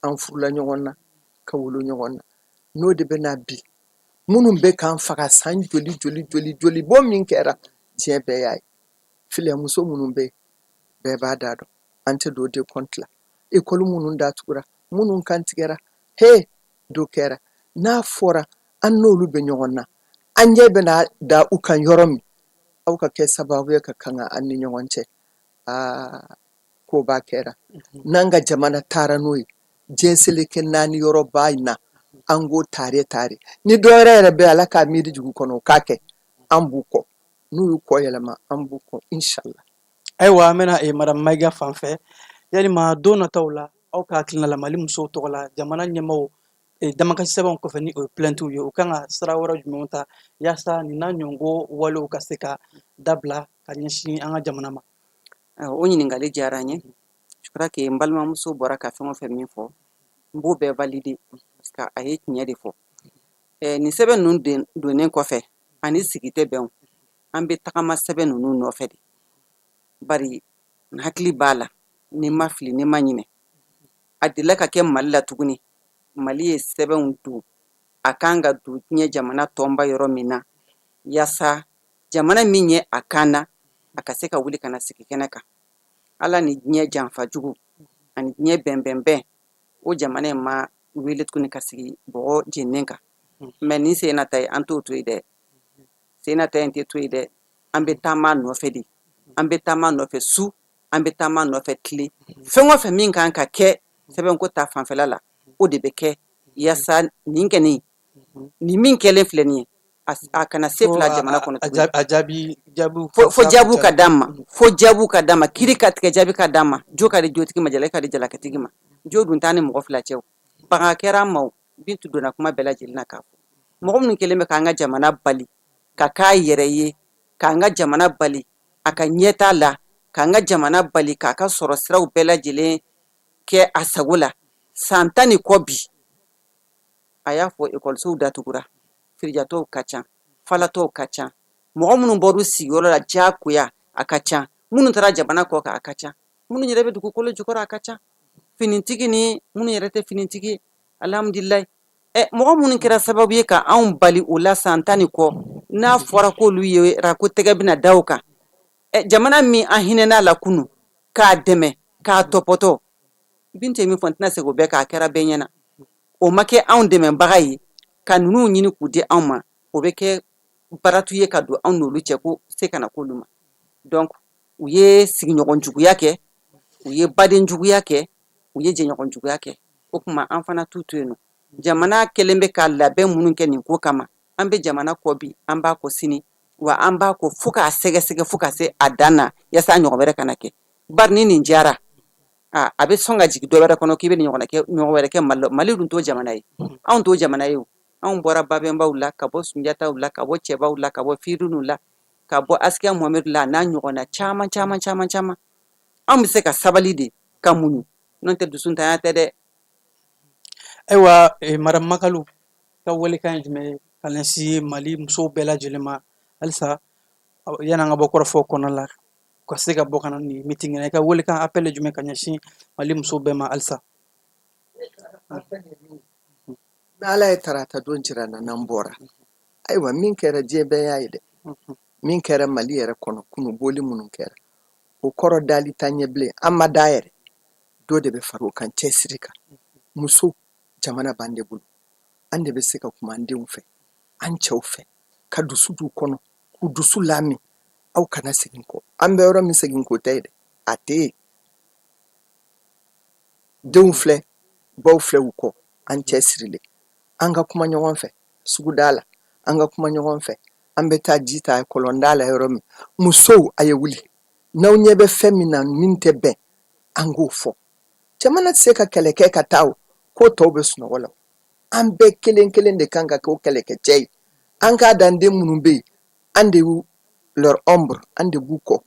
An furula ɲɔgɔn na, ka wolo ɲɔgɔn na, n'o de bɛ na bi, minnu bɛ k'an faga san joli joli joli joli, bɔ min kɛra, diɲɛ bɛɛ y'a ye. Filiyamuso minnu bɛ yen, bɛɛ b'a da dɔn, an tɛ don décompte la. Ekɔli minnu datugura, minnu kantigɛra, he do kɛra, n'a fɔra an n'olu bɛ ɲɔgɔn na, an ɲɛ bɛna da u kan yɔrɔ min, aw ka kɛ sababu ye ka kanga an ni ɲɔgɔn cɛ. Aa, koba kɛra. N'an ka jamana taara n'o ye diɲɛ seleke naani yɔrɔba in na, an ko tare tare, ni dɔ wɛrɛ yɛrɛ bɛ, Ala k'a miiri jugu kɔnɔ, o k'a kɛ, an b'u kɔ. N'u y'u kɔ yɛlɛma, an b'u kɔ, inshallah. Ayiwa, an bɛna madame Mayiga fan fɛ. Yalima don nataw la, aw ka hakilina la, Mali musow tɔgɔ la, jamana ɲɛmaaw damakasi sɛbɛnw kɔfɛ, ni o ye plaintes ye, u kan ka sira wɛrɛ jumɛnw ta yaasa nin n'a ɲɔgɔn walew ka se ka dabila ka ɲɛsin an ka jamana ma? O ɲininkali diyara n ye. Je crois que n balimamuso bɔra ka fɛn o fɛn min fɔ, n b'o bɛɛ valider, parce que a ye tiɲɛ de fɔ. Nin sɛbɛn ninnu donnen kɔfɛ Ani sigi tɛ bɛn. An bɛ tagama sɛbɛn ninnu nɔfɛ de, bari n hakili b'a la, ni ma fili, ni ma ɲinɛ, a delila ka kɛ Mali la tuguni. Mali ye sɛbɛnw don a kan ka don diɲɛ jamana tɔnba yɔrɔ min na, yaasa jamana min ye a kan na, a ka se ka wuli ka na sigi kɛnɛ kan. Ala ni diɲɛ janfa jugu ani diɲɛ bɛnbɛnbɛn, o jamana in ma wele tuguni ka sigi bɔgɔ jennen kan. Mais nin sen na ta ye, an t'o to yen dɛ. Sen na ta in tɛ to yen dɛ. An bɛ taama nɔfɛ de, an bɛ taama nɔfɛ su, an bɛ taama nɔfɛ tile. Fɛn o fɛn min kan ka kɛ sɛbɛnko ta fanfɛla la, o de bɛ kɛ, yaasa nin kɛni nin min kɛlen filɛ nin ye, a kana se fila jamana kɔnɔ. A jaabi jaabi. Fo jaabiw ka d'an ma, fo jaabiw ka d'an ma, kiri ka tigɛ, jaabi ka d'an ma, jo ka di jotigi ma, jalaki ka di jalakitigi ma. Jo dun t'an ni mɔgɔ fila cɛ. Baga kɛra an ma. Bintu donna kuma bɛɛ lajɛlen na k'a fɔ mɔgɔ minnu kɛlen bɛ k'an ka jamana bali ka k'a yɛrɛ ye, k'an ka jamana bali a ka ɲɛtaa la, k'an ka jamana bali k'a ka sɔrɔ siraw bɛɛ lajɛlen kɛ a sago la san 10 ni kɔ bi. A y'a fɔ, ekɔlisow datugura, firijatɔw ka ca, falatɔw ka ca, mɔgɔ minnu bɔr'u sigiyɔrɔ la diyagoya, a ka ca, minnu taara jamana kɔ kan, a ka ca, minnu yɛrɛ bɛ dugukolo jukɔrɔ, a ka ca, finitigi ni minnu yɛrɛ tɛ finitigi ye, alhamdulilayi. Ɛ, mɔgɔ minnu kɛra sababu ye ka anw bali o la san 10 ni kɔ, n'a fɔra k'olu yera ko tɛgɛ bɛna da o kan, ɛ, jamana min an hinɛn'a la kunun k'a dɛmɛ k'a tɔpɔtɔ, Bintu ye min fɔ, n tɛna segin o bɛɛ kan, a kɛra bɛɛ ɲɛna. O ma kɛ anw dɛmɛbaga ye ka ninnu ɲini k'u di anw ma, o bɛ kɛ baratu ye ka don anw n'olu cɛ, ko se kana k'olu ma. Donc u ye sigiɲɔgɔn juguya kɛ, u ye baden juguya kɛ, u ye jɛɲɔgɔn juguya kɛ. O tuma an fana t'u to yen nɔ. Jamana kɛlen bɛ ka labɛn minnu kɛ nin ko kama, an bɛ jamana kɔ bi, an b'a kɔ sini, wa an b'a kɔ fo k'a sɛgɛsɛgɛ fo ka se a dan na, yaasa a ɲɔgɔn wɛrɛ kana kɛ. Bari ni nin diyara, a bɛ sɔn ka jigin dɔ wɛrɛ kɔnɔ k'i bɛ nin ɲɔgɔnna kɛ, ɲɔgɔn wɛrɛ kɛ Mali la. Mali dun t'o jamana ye, anw t'o jamana ye. O anw bɔra babɛnbaw la, ka bɔ Sunjataw la, ka bɔ cɛbaw la, ka bɔ Firinw la, ka bɔ Asikiya Mohamɛdi la, n'a ɲɔgɔnna caman caman caman caman. Anw bɛ se ka sabali de ka muɲu, n'o tɛ dusuntanya tɛ dɛ. Ayiwa, madame Makalu ka welekan ye jumɛn ye ka ɲɛsin Mali musow bɛɛ lajɛlen ma halisa, yan'an ka bɔ kɔrɔfɔw kɔnɔna la, ka se ka bɔ ka na nin meeting na? I ka welekan, appel ye jumɛn ka ɲɛsin Mali musow bɛɛ ma halisa? N'Ala ye tarata don jira na, n'an bɔra, ayiwa, min kɛra, diɲɛ bɛɛ y'a ye dɛ. Min kɛra Mali yɛrɛ kɔnɔ kunu, boli minnu kɛra, o kɔrɔ dali t'an ɲɛ bilen. An ma da yɛrɛ, dɔ de bɛ fara o kan, cɛsiri kan. Muso, jamana b'an de bolo, an de bɛ se ka kuma an denw fɛ, an cɛw fɛ, ka dusu d'u kɔnɔ, k'u dusu lamin. Aw kana segin kɔ. An bɛ yɔrɔ min, segin ko tɛ yen dɛ, a tɛ yen. Denw filɛ, baw filɛ u kɔ. An cɛ sirilen, an ka kuma ɲɔgɔn fɛ suguda la, an ka kuma ɲɔgɔn fɛ, an bɛ taa ji ta kɔlɔnda la yɔrɔ min. Musow, a ye wuli. N'aw ɲɛ bɛ fɛn min na min tɛ bɛn, an k'o fɔ. Jamana tɛ se ka kɛlɛ kɛ ka taa o ko tɔw bɛ sunɔgɔ la. An bɛɛ kelen kelen de kan ka kɛ o kɛlɛkɛcɛ ye. An k'a dan den minnu bɛ yen, an de y'u leur ombre, an de b'u kɔ.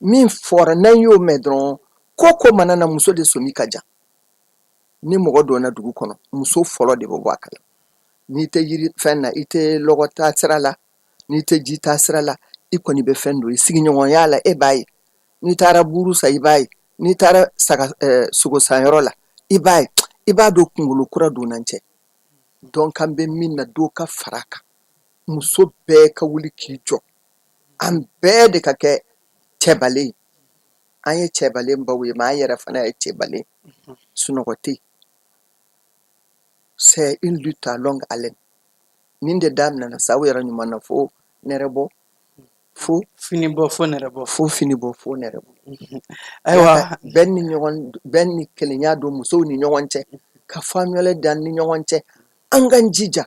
Min fɔra, n'an y'o mɛn dɔrɔn, ko ko mana na, muso de somi ka jan. Ni mɔgɔ donna dugu kɔnɔ, muso fɔlɔ de bɛ bɔ a kala. N'i tɛ yiri fɛn na, i tɛ lɔgɔ ta sira la, n'i tɛ ji ta sira la, i kɔni bɛ fɛn don i sigiɲɔgɔnya la, e b'a ye. N'i taara buru san, i b'a ye. N'i taara saga sogo sanyɔrɔ la, i b'a ye. I b'a dɔn kunkolo kura donna n cɛ. Donc an bɛ min na, dɔ ka fara a kan. Muso bɛɛ ka wuli k'i jɔ, an bɛɛ de ka kɛ cɛbalen ye. An ye cɛbalen baw ye, mais an yɛrɛ fana ye cɛbalen. Sunɔgɔ tɛ yen, c'est une lutte à longue haleine. Nin de daminɛna sa, aw yɛrɛ ɲuman na, fo nɛrɛbɔ, fo fini bɔ, fo nɛrɛ bɔ. Fo fini bɔ, fo nɛrɛ bɔ. Ayiwa. Bɛn ni ɲɔgɔn, bɛn ni kelenya don musow ni ɲɔgɔn cɛ, ka faamuyali dan ni ɲɔgɔn cɛ. An k'an jija,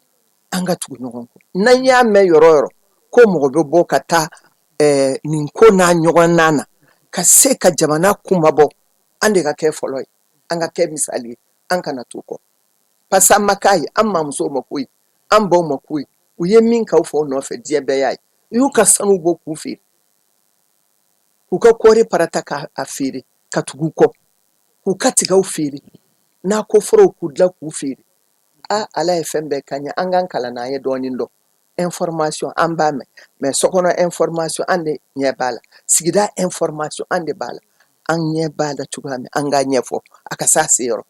an ka tugu ɲɔgɔn kɔ. N'an y'a mɛn yɔrɔ yɔrɔ ko mɔgɔ bɛ bɔ ka taa nin ko n'a ɲɔgɔn na na ka se ka jamana kunmabɔ, an de ka kɛ fɔlɔ ye, an ka kɛ misali ye, an kana to kɔ, parce que an ma k'a ye, an mamusow ma ko ye, an baw ma ko ye. U ye min k'aw faw nɔfɛ, diɲɛ bɛɛ y'a ye. U y'u ka sanu bɔ k'u feere, k'u ka kɔɔri parata k'a feere ka tugu u kɔ, k'u ka tigaw feere, n'a ko fɔraw k'u dilan k'u feere. A Ala ye fɛn bɛɛ ka ɲɛ. An k'an kalan n'an ye dɔɔnin dɔn. Information an b'a mɛn, mais sokɔnɔ information an de ɲɛ b'a la, sigida information an de b'a la. An ɲɛ b'a la cogoya min, an k'a ɲɛfɔ a ka s'a seyɔrɔ,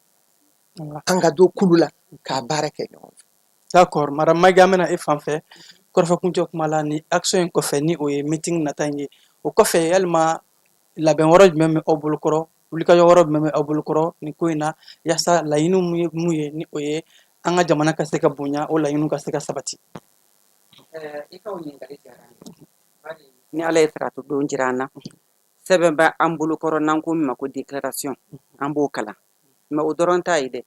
an ka don kulu la k'a baara kɛ ɲɔgɔn fɛ. D'accord, madame Maïga, an bɛna e fan fɛ kɔrɔfɔ kuncɛ kuma la. Ni action in kɔfɛ, ni o ye meeting nata in ye, o kɔfɛ, yalima labɛn wɛrɛ jumɛn bɛ aw bolo kɔrɔ, wulikajɔ wɛrɛ jumɛn bɛ aw bolo kɔrɔ nin ko in na, yaasa laɲiniw mun ye mun ye, ni o ye an ka jamana ka se ka bonya, o laɲiniw ka se ka sabati? I ka o ɲininkali diyara n ye. Ni Ala ye tarata don jira an na, sɛbɛn bɛ an bolo kɔrɔ n'an ko min ma ko déclaration, an b'o kalan. Mais o dɔrɔn t'a ye dɛ,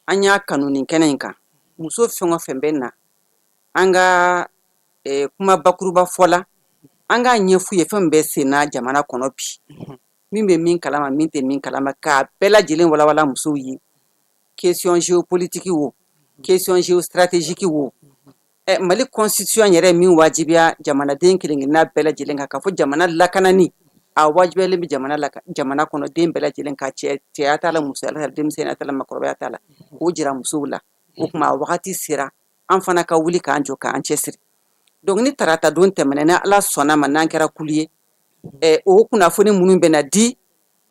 an y'a kanu nin kɛnɛ in kan, muso fɛn o fɛn bɛ na an ka kuma bakuruba fɔ la, an k'a ɲɛf'u ye fɛn min bɛ sen na jamana kɔnɔ bi, min bɛ min kalama, min tɛ min kalama, k'a bɛɛ lajɛlen walawala musow ye. Question géopolitique wo, question géostratégique wo, Mali constitution yɛrɛ min wajibiya jamanaden kelen-kelenna bɛɛ lajɛlen kan, k'a fɔ jamana lakanani a wajibiyalen bɛ jamana la, jamana kɔnɔ den bɛɛ lajɛlen ka, cɛ cɛya t'a la, musoya t'a la, denmisɛnninya t'a la, makɔrɔbaya t'a la, k'o jira musow la. O tuma a wagati sera an fana ka wuli k'an jɔ k'an cɛsiri. Donc ni tarata don tɛmɛna, ni Ala sɔnna ma, n'an kɛra kulu ye, o kunnafoni minnu bɛna di,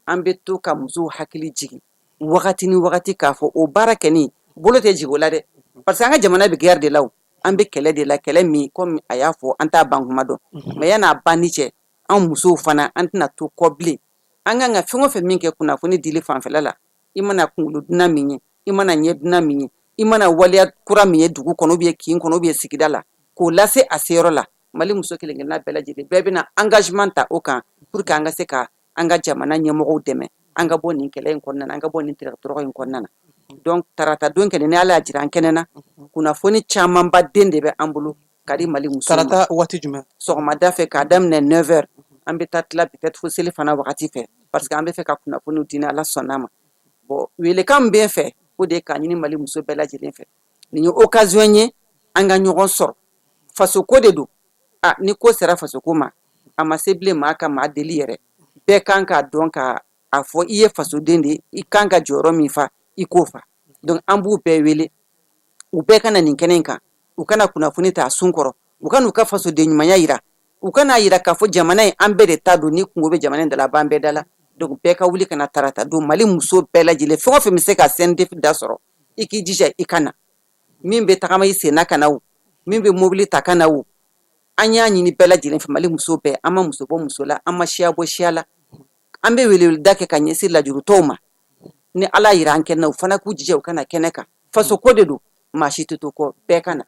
an bɛ to ka musow hakili jigin wagati ni wagati k'a fɔ o baara kɛni bolo tɛ jigin o la dɛ, parce que an ka jamana bɛ guerre de la, o an bɛ kɛlɛ de la, kɛlɛ min, komi a y'a fɔ, an t'a ban kuma dɔn. Mais yan'a banni cɛ, an musow fana, an tɛna to kɔ bilen. An kan ka fɛn o fɛn min kɛ kunnafoni dili fanfɛla la, i mana kunkolo dunan min ye, i mana ɲɛ dunan min ye, i mana waleya kura min ye dugu kɔnɔ, ou bien kin kɔnɔ, ou bien sigida la, k'o lase a seyɔrɔ la, Mali muso kelen kelenna bɛɛ lajɛlen bɛɛ bɛna engagement ta o kan pour que an ka se ka an ka jamana ɲɛmɔgɔw dɛmɛ, an ka bɔ nin kɛlɛ in kɔnɔna na, an ka bɔ nin tɔrɔgɔ in kɔnɔna na. Donc tarata don kɛnɛ, ni Ala y'a jira an kɛnɛ na, kunnafoni camanba den de bɛ an bolo ka di Mali musow ma. Tarata waati jumɛn? Sɔgɔmada fɛ, k'a daminɛ 9h, an bɛ taa tila peut-être fo seli fana wagati fɛ, parce que an bɛ fɛ ka kunnafoniw di ni Ala sɔnna ma. Bon, welekan min bɛ n fɛ, o de ye k'a ɲini Mali muso bɛɛ lajɛlen fɛ, nin ye occasion ye an ka ɲɔgɔn sɔrɔ. Faso ko de don. A ni ko sera fasoko ma, a ma se bilen maa ka maa deli yɛrɛ, bɛɛ kan k'a dɔn ka a fɔ i ye fasoden de ye, i kan ka jɔyɔrɔ min fa, i k'o fa. Donc an b'u bɛɛ wele, u bɛɛ ka na nin kɛnɛ in kan, u kana kunnafoni ta a sun kɔrɔ, u ka n'u ka fasoden ɲumanya yira, u kana yira k'a fɔ jamana in, an bɛɛ de ta don. Ni kungo bɛ jamana in da la, a b'an bɛɛ da la. Donc bɛɛ ka wuli ka na tarata don. Mali muso bɛɛ lajɛlen, fɛn o fɛn bɛ se ka CNDF da sɔrɔ, i k'i jija i ka na. Min bɛ tagama i sen na ka na o, min bɛ mobili ta ka na o, an y'a ɲini bɛɛ lajɛlen fɛ. Mali muso bɛɛ, an ma muso bɔ muso la, an ma siya bɔ siya la. An bɛ weleweleda kɛ ka ɲɛsin lajurutɔw ma, ni Ala yira an kɛnɛ, u fana k'u jija u ka na kɛnɛ kan. Faso ko de don, maa si tɛ to kɔ, bɛɛ ka na.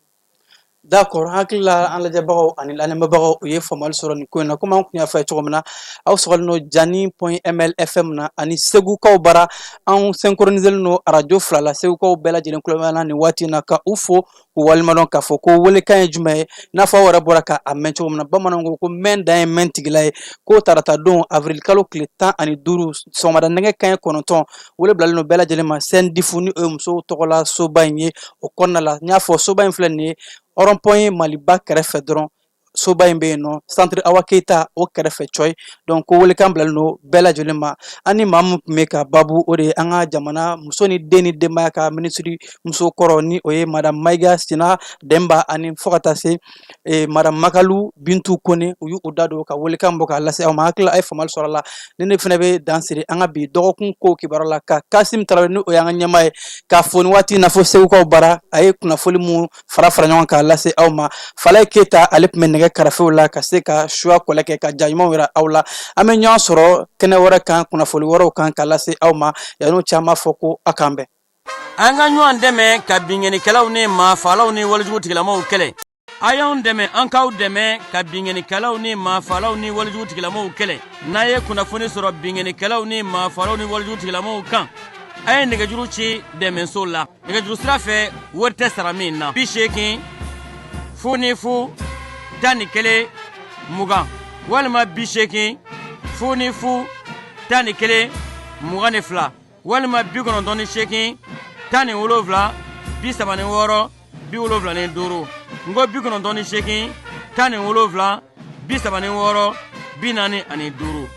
D'accord, hakili la an lajɛbagaw ani lamɛnbagaw, u ye faamuyali sɔrɔ nin ko in na. Komi an kun y'a fɔ a ye cogo min na, aw sɔgɔlen don Jani.ml FM na ani Segukaw bara. Anw synchronisé don arajo fila la. Segukaw bɛɛ lajɛlen tulo bɛ an na nin waati in na, ka u fo k'u waleɲumandɔn, k'a fɔ ko welekan ye jumɛn ye. N'a fɔ aw yɛrɛ bɔra ka a mɛn cogo min na, bamananw ko ko mɛn dan ye mɛn tigila ye, ko tarata don avril kalo tile 15, sɔgɔmada nɛgɛ kanɲɛ 9, wele bilalen don bɛɛ lajɛlen ma CNDIF, ni o ye musow tɔgɔla soba in ye. O kɔnɔna la, n y'a fɔ, soba in filɛ nin ye, rond-point Maliba kɛrɛfɛ dɔrɔn, soba in bɛ yen nɔ, centre Awa Keyita o kɛrɛfɛ cɔyi. Donc ko welekan bilalen don bɛɛ lajɛlen ma. An ni maa min tun bɛ ka babu, o de ye an ka jamana muso ni den ni denbaya ka minisiri muso kɔrɔ, ni o ye madame Mayiga Sina Denba, ani fo ka taa se madame Makalu Bintu Kone. U y'u da don ka welekan bɔ k'a lase aw ma. Hakili a ye faamuyali sɔrɔ a la. Ni ne fana bɛ dan siri an ka bi dɔgɔkun ko kibaruya la, ka Kasim Tarawele, ni o y'an ka ɲɛmaa ye, k'a fo ni waati in na fo Segukaw bara, a ye kunnafoli mun fara fara ɲɔgɔn k'a lase aw ma. Falaye Keyita, ale tun bɛ nɛgɛ karafew la ka se ka suya kɔlɛ kɛ ka ja ɲumanw yira aw la. An bɛ ɲɔgɔn sɔrɔ kɛnɛ wɛrɛ kan, kunnafoli wɛrɛw kan k'a lase aw ma. Yan'o cɛ, an b'a fɔ ko a k'an bɛn. An ka ɲɔgɔn dɛmɛ ka binkannikɛlaw ni maafaalaw ni walejugu tigilamaw kɛlɛ. A y'anw dɛmɛ, an k'aw dɛmɛ ka binkannikɛlaw ni maafaalaw ni walejugu tigilamaw kɛlɛ. N'a ye kunnafoni sɔrɔ binkannikɛlaw ni maafaalaw ni walejugu tigilamaw kan, a ye nɛgɛjuru ci dɛmɛso la nɛgɛjuru sira fɛ, wari tɛ sara min na: 80 00 11 20 walima 80 00 11 22 walima 98 17 36 75. N ko 98 17 36 45.